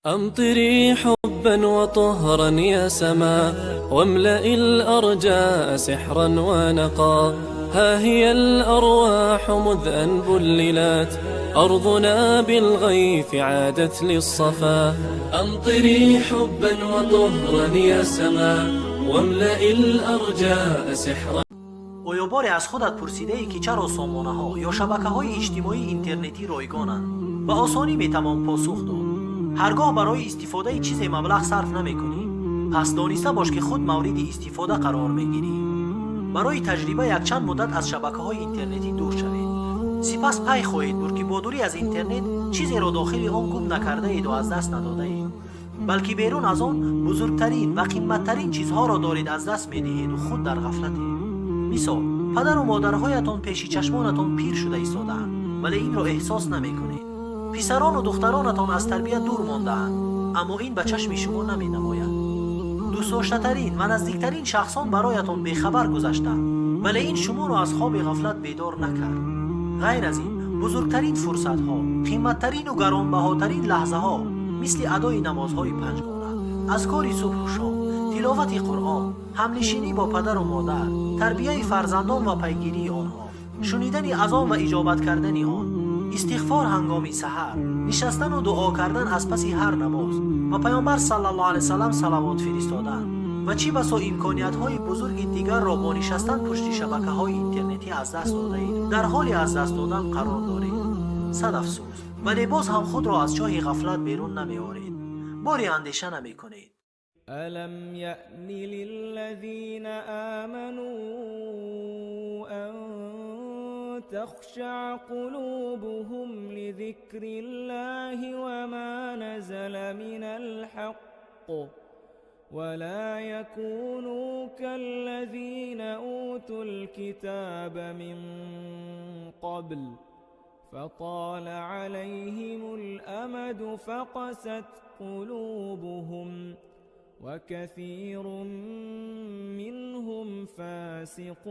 أمطري حبا وطهرا يا سما، واملئي الأرجاء سحرا ونقا. ها هي الأرواح مذ أن بللت، أرضنا بالغيث عادت للصفا. أمطري حبا وطهرا يا سما، واملئي الأرجاء سحرا. Оё боре аз худат пурсидаӣ, ки чаро сомонаҳо ё шабакаҳои иҷтимоии интернетӣ ройгонанд? Ба осонӣ метавон посух дод. Ҳар гоҳ барои истифодаи чизе маблағ сарф намекунӣ, пас дониста бош, ки худ мавриди истифода қарор мегирӣ. Барои таҷриба якчанд муддат аз шабакаҳои интернетӣ дур шавед. Сипас пай хоҳед бурд, ки бо дурӣ аз интернет чизеро дохили он гум накардаеду аз даст надодаед, балки берун аз он бузургтарин ва қимматтарин чизҳоро доред аз даст медиҳеду худ дар ғафлатед. Мисол, падару модарҳоятон пеши чашмонатон пир шуда истодаанд, вале инро эҳсос намекунед. Писарону духтаронатон аз тарбия дур мондаанд, аммо ин ба чашми шумо наменамояд. Дӯстдоштатарин ва наздиктарин шахсон бароятон бехабар гузаштанд, вале ин шуморо аз хоби ғафлат бедор накард. Ғайр аз ин, бузургтарин фурсатҳо, қимматтарину гаронбаҳотарин лаҳзаҳо, мисли адои намозҳои панҷгона, азкори субҳу шом, тиловати Қуръон, ҳамнишинӣ бо падару модар, тарбияи фарзандон ва пайгирии онҳо, шунидани азон ва иҷобат кардани он, истиғфор ҳангоми саҳар, нишастану дуо кардан аз паси ҳар намоз, ба Паёмбар саллаллоҳу алайҳи васаллам салавот фиристодан ва чӣ басо имкониятҳои бузурги дигарро бо нишастан пушти шабакаҳои интернетӣ аз даст додаед, дар ҳоли аз даст додан қарор доред. Сад афсӯс, вале боз ҳам худро аз чоҳи ғафлат берун намеоред, боре андеша намекунед. ألم يأن للذين آمنوا أن تخشع قلوبهم لذكر الله وما نزل من الحق ولا يكونوا كالذين أوتوا الكتاب من قبل فطال عليهم الأمد فقست قلوبهم وكثير منهم فاسقون.